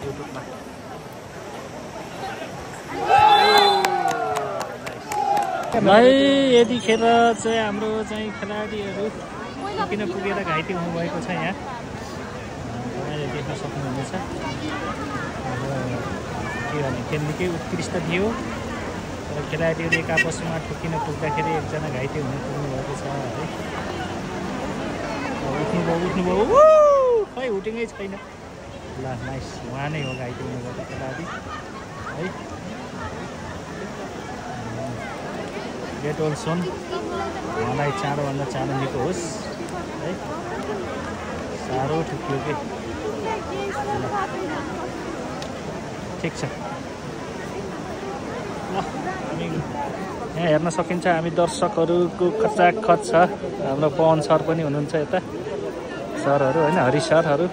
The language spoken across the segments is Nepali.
युट्युबमा। भाइ यतिखेर चाहिँ हाम्रो चाहिँ खेलाडीहरू किन पुगेर घाइते हुनुभएको छ यहाँ तपाईँले देख्न सक्नुहुनेछ। के भने खेल निकै उत्कृष्ट थियो तर खेलाडीहरू एक आपसमा ठोकिन पुग्दाखेरि एकजना घाइते हुन पुग्नुभएको छ है। उठ्नुभयो खै उठेकै छैन। ल नाइस, उहाँ नै हो घाइते हुनुभएको खेलाडी है। गेट ओल्सन उहाँलाई चाँडोभन्दा चाँडो निको होस् है। साह्रो ठुक्यो कि ठिक छ। ल हामी यहाँ हेर्न सकिन्छ हामी दर्शकहरूको खचाखच छ। हाम्रो पवन सर पनि हुनुहुन्छ यता, सरहरू होइन, हरि सरहरू।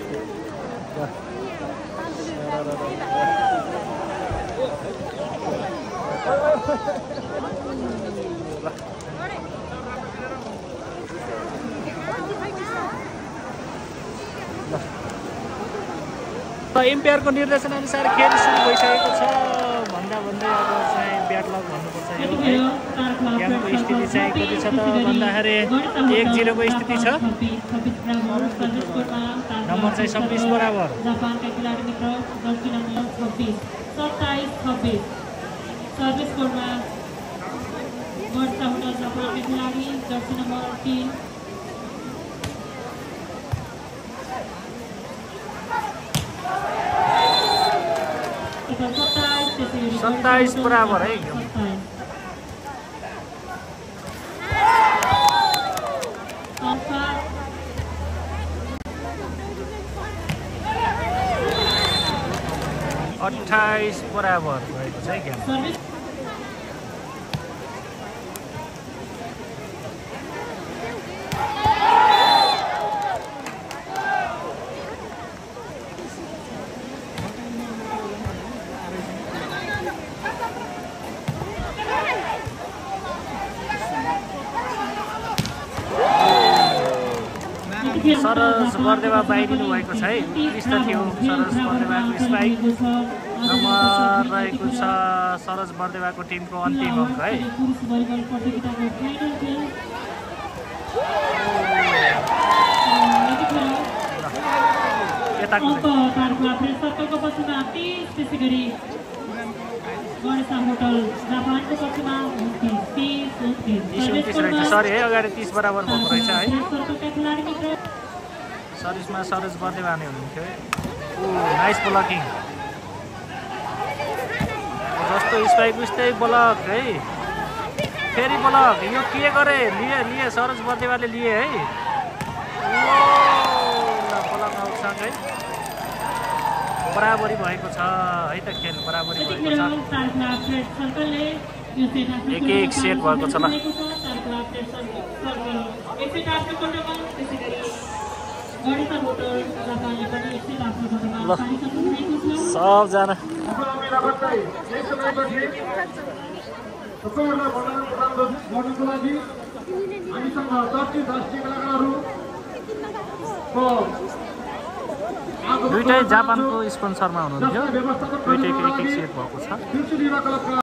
एम्पायरको निर्देशनअनुसार खेल सुरु भइसकेको छ भन्दा भन्दै अब चाहिँ ब्याट लक भन्नुपर्छ यो है। गेमको स्थिति चाहिँ कति छ त भन्दाखेरि 1-0 को स्थिति छ। नम्बर चाहिँ 26 बराबर। सत्ताइस बराबर है। 28 बराबर भएको छ गेम। सरज बर्देवा बाहिरिनु भएको छ है। उत्कृष्ट थियो सरज बर्देवाको स्पाइक। नम्बर रहेको छ सरज बर्देवाको टिमको अन्तिम अङ्क है। यताको 29 रहेछ। सरी है, अगाडि 30 बराबर भएको रहेछ है। सर्भिसमा सरज बर्देवा नै हुनुहुन्थ्यो है। Nice blocking. जस्तो स्पाइक उस्तै ब्लक है। फेरि ब्लक। यो के गरे? लिए सरज बर्देवाले लिए है। ब्लक आउटसँग है। बराबरी भएको छ है त, खेल बराबरी भएको छ। 1-1 सेट भएको छ। ल सबजना दुईटै जापानको स्पोन्सरमा हुनुहुन्थ्यो। दुईटैको 1-1 सेट भएको छ।